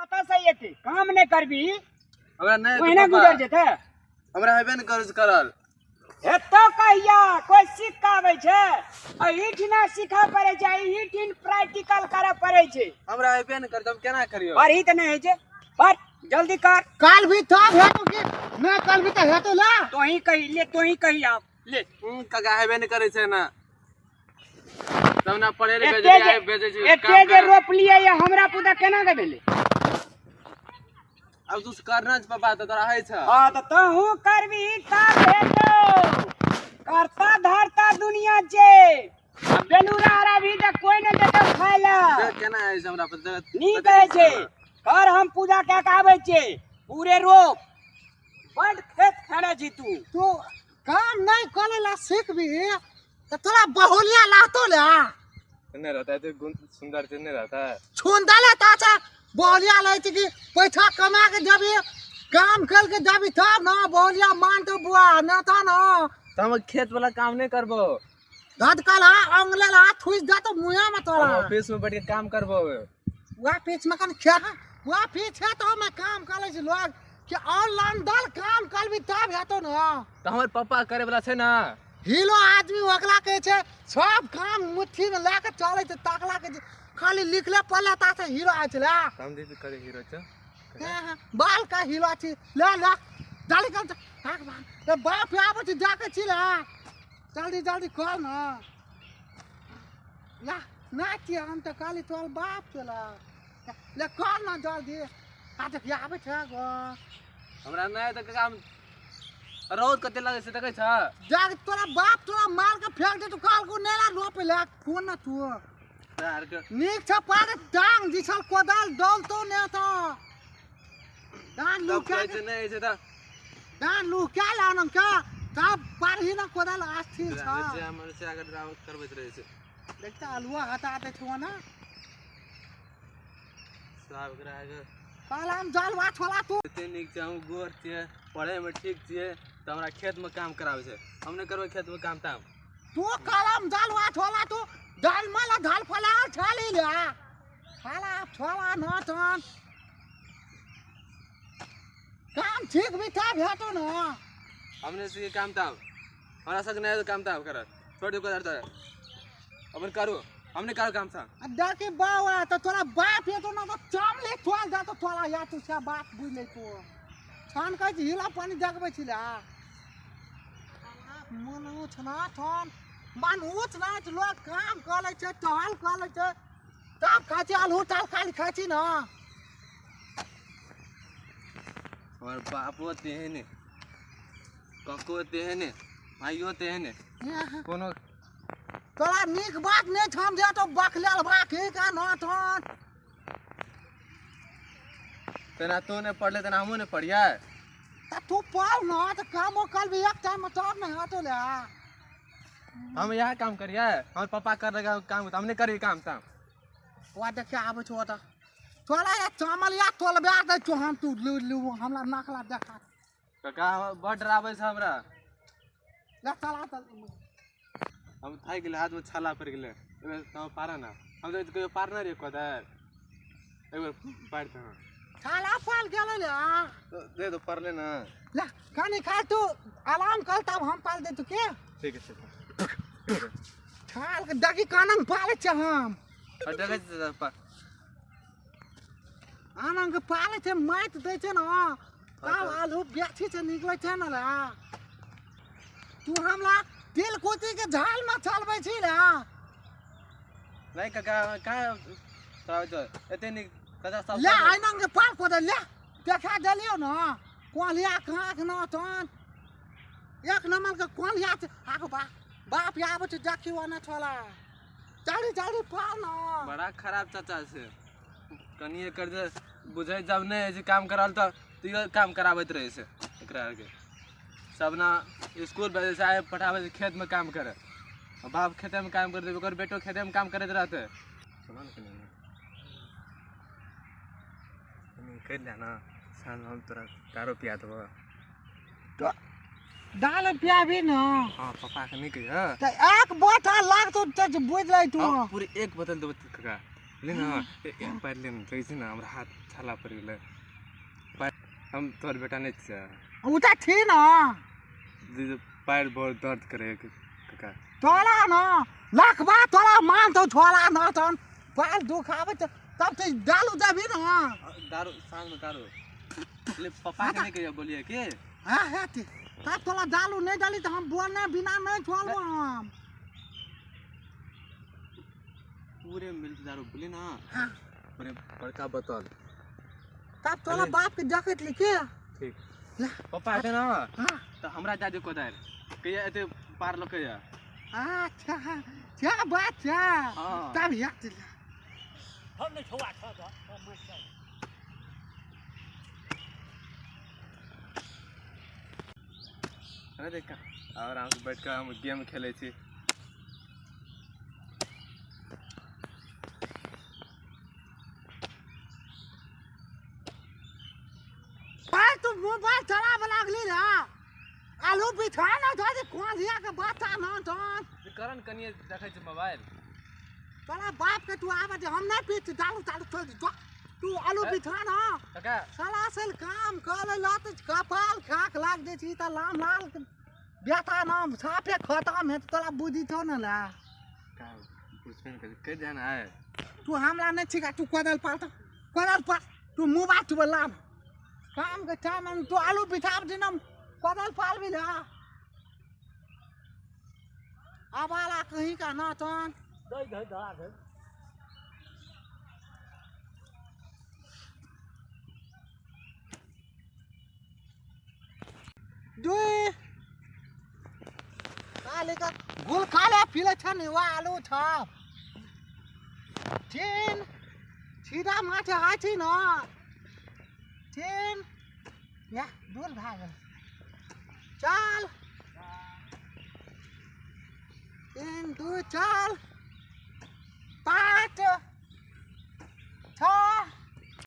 कतऽ से एते काम नहि करबी हमरा नहि ओहिना गुजर जेतै। हमरा हेबे नहि करै करल एतो कहिया कोइ सीख के आबै छै, एहिठिना सीखऽ पड़ै छै, एहिठिन प्रैक्टिकल करऽ पड़ै छै। हमरा हेबे नहि करै, हम केना करियौ? पढ़ी तऽ नहि होइ छै, पर जल्दी कर। काल भी तब हेतौ कि नहि? काल भी तऽ हेतौ ला। तोही कही ले, तोही कही आप ले। काका हेबे नहि करै छै ना, तब ना पढ़े ले एते भेजै जे भेजै छै। एते जे रोपलियै या हमरा पुता केना के भेलै? अब तू करना छै पापा, तऽ तोरा होइ छै। हाँ तऽ तहू करबी तब हेतौ। करता धरता दुनिया छै, बेलूरा आरा भी तऽ कोइ नहि देतौ खाय लए। केना होइ छै हमरा पर? नीक होइ छै कर, हम पूजा कए के आबै छियै। पूरे रोप बड खेत खेने छी तू। तू काम नहि करे ला सीखबी तऽ तोरा बहुलिया लागतो ले। नहीं रहता है तो गुण सुंदर से नहीं रहता है। छुंदले ताचा बहुलिया लै छै कि पैसा कमा के देबी, काम कर के देबी तब ना बहुलिया मानतो बुआ, न त न। तो हम खेत वाला काम नहीं करबो। धदकल हा अंगले ला थुइस दे तो मुया में तोरा। हम ऑफिस में बैठ के काम करबो। वह पीछ में कन खेत, वह पीछे तो हम काम कर छी लोग कि ऑनलाइन दल काम करबी तब हेतो न। तो हमर पापा करे वाला छै ना। हीलो आदमी ओकरा कहै छै सब काम मुट्ठी में लए के चलै छै, तकला के खाली लिखले पढ़ले ता से हीरो आइ छलै। हम दीदी करे हीरो छै। हां बाल का हीरो छी ले ले जल्दी कर। हां बाप बाप आबै छै जाके छी ले, जल्दी जल्दी कर न ला ना छी हम तऽ खाली तोर बाप चला ले कर न जल्दी। आ देख आबै छै गो। हमरा नहि तऽ काम रौद कते लागै छै देखै छ? जाग तोरा बाप तोरा मार के फेंक दे, तू काल को नेला रोपे ले फोन न तू। नीक छ पार डांग दिछल कोदाल डोल तो ने त डांग लुका के नै छै त डांग लुका लानम का तब पार ही न कोदाल आस्थिर छ। जे हमर से अगर राउत करबैत रहै छै। देखता अलुआ हटा दे छो ना साहब एकरा आगे कालाम जलवा छोला तू। एते नीक छै, हम गोर छियै, पढ़े में ठीक छियै, तऽ हमरा खेत में काम कराबै छै। हम नहि करबै खेत में काम ताम। तू कालाम जलवा छोला तू दाल माला धाल फला छाली ले खाला छोला न तन काम ठीक भी था भेटो न। हमने से काम ताम हमरा सक नहीं काम ताम करत, छोड़ दे कर अपन करू, हमने करू काम था। अड्डा के बावा तो तोरा बाप ये तो ना तो चामले थोल जा तो तोरा या तू से बात बुझ ले तू छान कहै छी हिला पानी देखबै छी ला मन उठ ना थन मन उठ ना लोग काम कर लै छै, टहल कर लै छै तब खाइ छै आलू टाल खाली खाइ छी ना। हमर बापो तेहने, कको तेहने, भाइयो तेहने, कोनो तोरा नीक बात नहि छम जे तो बकलेल बाकी का न थन। तेना तू नहि पढ़ले तेना हमहूँ नहि पढ़ियै। त तू पढ़ न त कामो करबी एक टाइम तब नहि हेतौ ले। हम इएह काम करियै, हमर पापा कर लगा काम हम नहि करियै काम ताम। ओ देखिए आबै छौ ओतऽ तोरा या चामल या तोलबा दै छौ हम, तू लू हमरा नाकला देखा। काका बड़ डराबै छै हमरा। ले चला चल। हम थाकि गेलै, हाथ में छाला पड़ि गेलै, हम पार ना, हम तऽ कहियो पारने रहियै कोदारि, एक बेर पारि दे। छाला पड़ गेलै ले दे दो पड़ले ना ले कनी खा तू आराम कर तब हम पाल दे तू के। ठीक है छाल के देखी कानंग पालै छै हम। देखै छियै आनंग पालै छै, माटि दै छै न तब आलू बेसी छै निकलै छै न ले। तू हमरा तिल कुची के झाल में चलबै छी ने। नहीं काका कहाँ एते नीक चाचा सब ले आनंग पाल को दे ले देखा देलियौ न कोलिया काख न तन एक नंबर के कोलिया छै। आगो बा बाप आबै छै देखी ओने छोला जल्दी जल्दी पाल न। बड़ा खराब चाचा छै, कनि एकर जे बुझै जब नहि होइ छै काम करल तऽ तैयो काम कराबैत रहै छै। एकरा आरके सब ना स्कूल भेजै छै, आइ पठाबै छै खेतमे काम करे, बाप खेतेमे काम करतै, ओकर बेटो खेतेमे काम करैत रहतै। सुना ने कनि कनि करि ले ना, साँझ हम तोरा दारू पिया देबऽ। दाल पियाबी न। हाँ पापा के नहीं कहियो त एक बोतल लागतो त बुझ लै तू। हाँ, पूरी एक बोतल देबो काका। ले ना पैर ले ना देखै छी ना हमरा हाथ छाला पड़ि गेलै। हम तोहर बेटा नहीं छियै। उ तऽ छी ना। पैर बहुत दर्द करे काका। तोरा ना लखबा तोरा मान तो छोरा ना तन पैर दुखाबै तब तो दारू देबी ना। दारू साँझ में दारू ले पापा के नहीं कहियो बोलिए के। हां हेते तब तोरा दारू नहीं डाली तो हम बोलने बिना नहीं छोड़बो हम। पूरे मिलते दारू बोली ना। हां पूरे बड़का बोतल। तब तोरा बाप के जकेट लिखे। ठीक पापा आते ना। हां तो हमरा दादी को दार कहिया एते पार लोक कहिया। अच्छा क्या बात छै। तब याद हम नहीं छोड़ा था तो अरे देख आराम से बैठ कर हम गेम खेले छी। भाई तू मोबाइल चलावे लागली ना आलू बिछा ना था कोन के बात ना तन करण कनिए देखै छी मोबाइल। तोरा बाप के तू आवे दे हम नहीं पीत दारू तारू छोड़ दे तू आलू बिछा ना। काका साला असल काम कर लत कपाल खाक लाग दे छी त लाम लाल बेटा नाम साफे खत्म है तोरा बुद्धि छौ न ला। का पूछबे कर के जाना है तू हमरा नहीं छिका तू कोदल पाल त कोदल पाल तू मोबाइल तू लाम काम के टाइम में तू आलू बिछा दे ना कोदल पाल भी ला आवाला कहीं का ना तन दे दे धरा दे। दुई काले का गुल खाले पीले छन वा आलू छ तीन सीधा माथे आइ छी न तीन या दूर भागल चाल 3 2 4